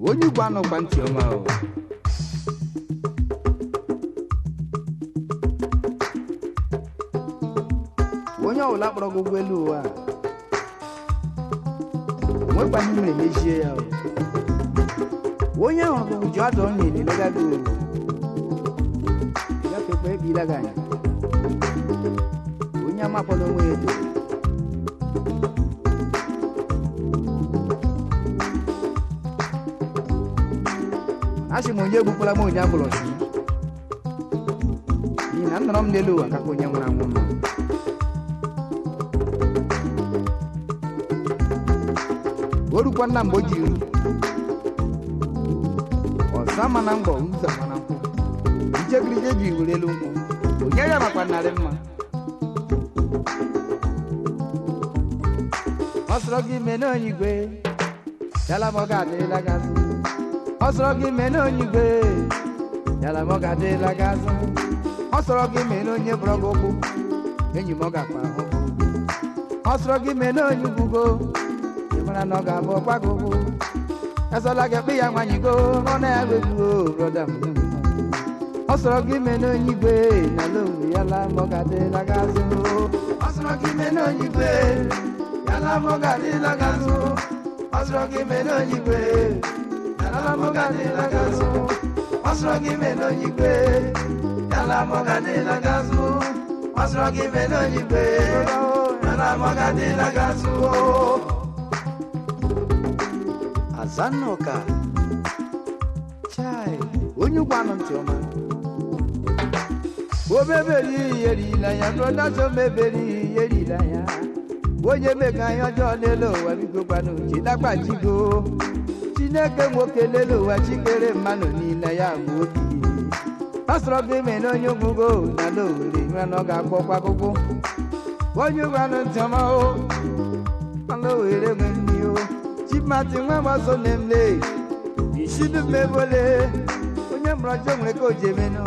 Onye ugwu anụkwa ntị ọma o. Onye ọbụla kpọrọ gị ụgwọ elu ụwa a, nwekwana mere mejie ya o. Onye hụrụ gị ji ọdụ ọnya elega gị o. Gafekwa ebila gị anya. Onye amapụla onwe ya edo. Asị m onye egbukwala m onye agbụrụ ọchụ n'ihi na nnọrọ m n'elu ụwa kakwa onye nwụrụ anwụ mma. O rukwa nna mgbe o jiri ru ọza mana mgbọ ụzọ mana nkwụ ijegirije ji were elu nkwụ onye ya makwa narị mma. Ọ sọrọ gị mee na onye igwe yala m ọ ga-adịla gị azụ. Ọ sọrọ gị mee na onye igwe yala m ọ ga-adịla gị azụ. Ọ sọrọ gị mee na onye bụrụ gị ụkwụ enyi m ọ ga-akpa ahụ. Ọ sọrọ gị mee na onye ugwugo ị mara na ọ ga-abụ ọkwa gị ụkwụ. Esọla gị kpe ya nwanyị go ọ na ya gbeguo brọda m. Ọ sọrọ gị mee na onye igwe na ala owu yala m ọ ga-adịla gị azụ. Ọ sọrọ gị mee na onye igwe yala m ọ ga-adịla gị azụ. Ọ sọrọ gị mee na onye igwe yala m ọ ga-adịla gị azụ. Ọ sọrọ gị mee na onye igwe yala m ọ ga-adịla gị azụ. Ọ sọrọ gị mee na onye igwe yala m ọ ga-adịla gị azụ. Azanụka chai onye ụgwọ anụ ntị ọma. Omeberi erila ya brọda so meberi erila ya. Onye meka ihe ọjọọ n'elu ụwa biko gwanụ chidakpachigo. Chineke nwoke n'elu ụwa chikere mmanụ niile ya bụ obi. Ọ sọrọ gị mee na onye ugwugo na ala Owerri mana ọ ga-akwọkwa akwụkwọ. Onye ụgwọ anụ ntị ọma o ala Owerri nwe nni o. Chimati nwa gbaso nemle ishidu mmebole onye mụrụ ọjọọ nwere ka o ji emenụ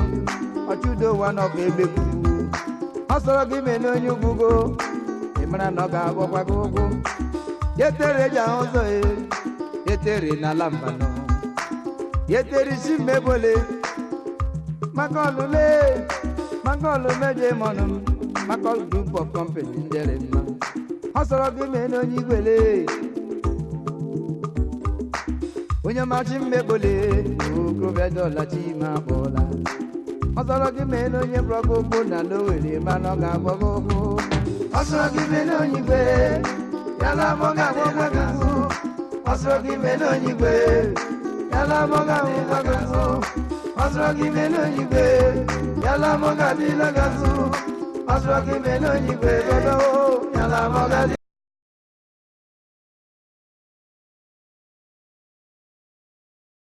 ọchụdo ụwa n'ọkụ egbekwu. Ọ sọrọ gị mee na onye ugwugo ị mara na ọ ga-agbọkwa gị ụgwụ. Yetere eji ahụ ụzọ e yetere n'ala mbanọ yetere isi mmebole maka ọlụle maka ọlụmeje mọnụ m maka group of company ndere mma. Ọ sọrọ gị mee na onye igwele onye machi mmegbole okorobịa dọla chima akpọla. Ọ sọrọ gị mee na onye bụrọ gị ụkwụ na ala Owerri mana ọ ga-agbọ gị ụkwụ. Ọ sọrọ gị mee na onye igwe yala m ọ ga-agbọkwa gị ụkwụ. Ọ sọrọ gị mee na onye igwe yala m ọ ga-agbọkwa gị ụkwụ. Ọ sọrọ gị mee na onye igwe yala m ọ ga-adịla gị azụ. Ọ sọrọ gị mee na onye igwe